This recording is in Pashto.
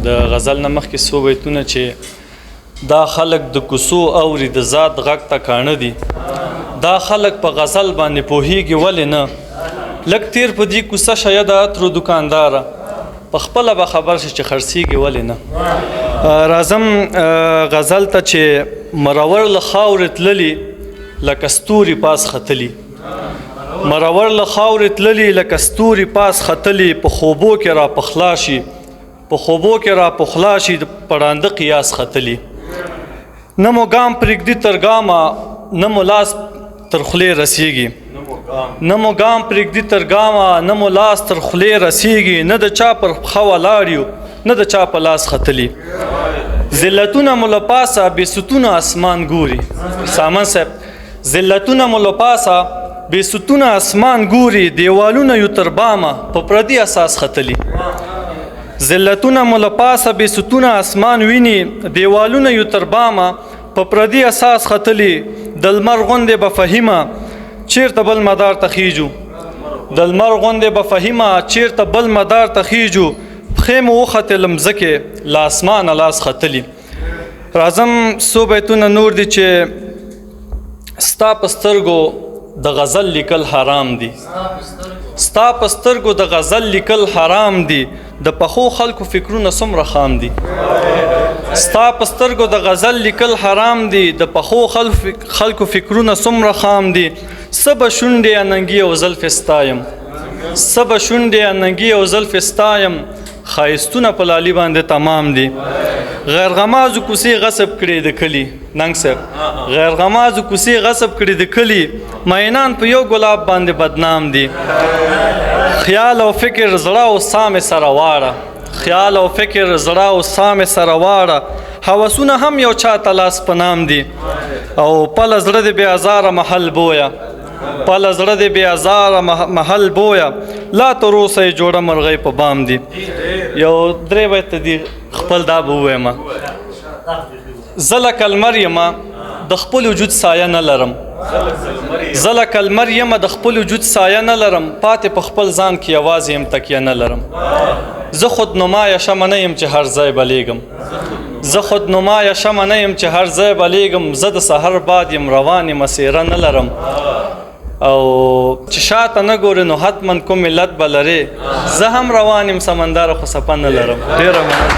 د غزل نه مخکې څو بیتونه چې دا خلک د کوڅو اوري، د ذات غږ ته کاڼه دي. دا خلک په غزل باندې پوهیږي ولې نه؟ لږ تیر په دې کوڅه شه د عطرو دکانداره، په خپله به خبر شي چې خرڅیږي ولې نه. راځم غزل ته چې مرور له خاورې تللي لکه ستوري پاس ختلي، مرور له خاورې تللي لکه ستوري پاس ختلي، په خوبو کې را پخلا شي، په خوبو کې را پخلا شي، د پړانده قیاس ختلي. نه مو ګام پرېږدي تر ګامه، نه مو لاس تر خولې رسیږي، نه مو ګام پرېږدي تر ګامه، نه مو لاس تر خولې رسیږي، نه د چا پر پښه ولاړ یو، نه د چا په لاس ختلي. ذلتونه مو له پاسه بې ستونه اسمان ګوري، سامان صاحب، ذلتونه مو له پاسه بې ستونه اسمان ګوري، دیوالونه یو تر بامه په پردي اساس ختلي. ذلتونه مو له پاسه بې ستونه اسمان ویني، دیوالونه یو تر بامه په پردي اساس ختلي. د لمر غوندې به فهیمه چیرته بل مدار ته خیجو، د لمر غوندې به فهیمه چیرته بل مدار ته خیجو، پښې مو وختې له مځکې له اسمانه لاس ختلي. راځم څو بیتونه نور دي چې ستا په سترګو د غزل لیکل حرام دي، ستا په سترګو د غزل لیکل حرام دي، د پخو خلکو فکرونه څومره خام دي. ستا په سترګو د غزل لیکل حرام دي، د پخو خلکو فکرونه څومره خام دي. څه به شونډې اننګي او زلفې ستایم، څه به شونډې اننګي او زلفې ستایم، ښایستونه په لالي باندې تمام دي. غیر غمازو کوڅې غصب کړې د کلي، ننګ صاحب، غیر غمازو کوڅې غصب کړې د کلي، مینان په یو ګلاب باندې بدنام دي. خیال او فکر زړه او سامې سره واړه، خیال او فکر زړه او سامې سره واړه، هوسونه هم یو چاته لاس په نام دي. او پله زړه دې بې ازاره محل بویه، پله زړه دې بې ازاره محل بویه، لا تر اوسه یې جوړه مرغۍ په بام دي. یو درې بیته دي خپل دا به ووایم. زه لکه لمر یمه د خپل وجود سایه نه لرم، زه لکه لمر یمه د خپل وجود سایه نه لرم، پاتې په خپل ځان کې یوازې یم تکیه نه لرم. زه خود نمایه شمه نه یم چې هر ځای بلیږم، زه خود نمایه شمه نه یم چې هر ځای بلیږم، زه د سحر باد یم روان یم څېره نه لرم. او چې شاته نه ګورې نو حتما کوم علت به لرې، زه هم روان یم سمندر خو څپه نه لرم. ډېره مننه.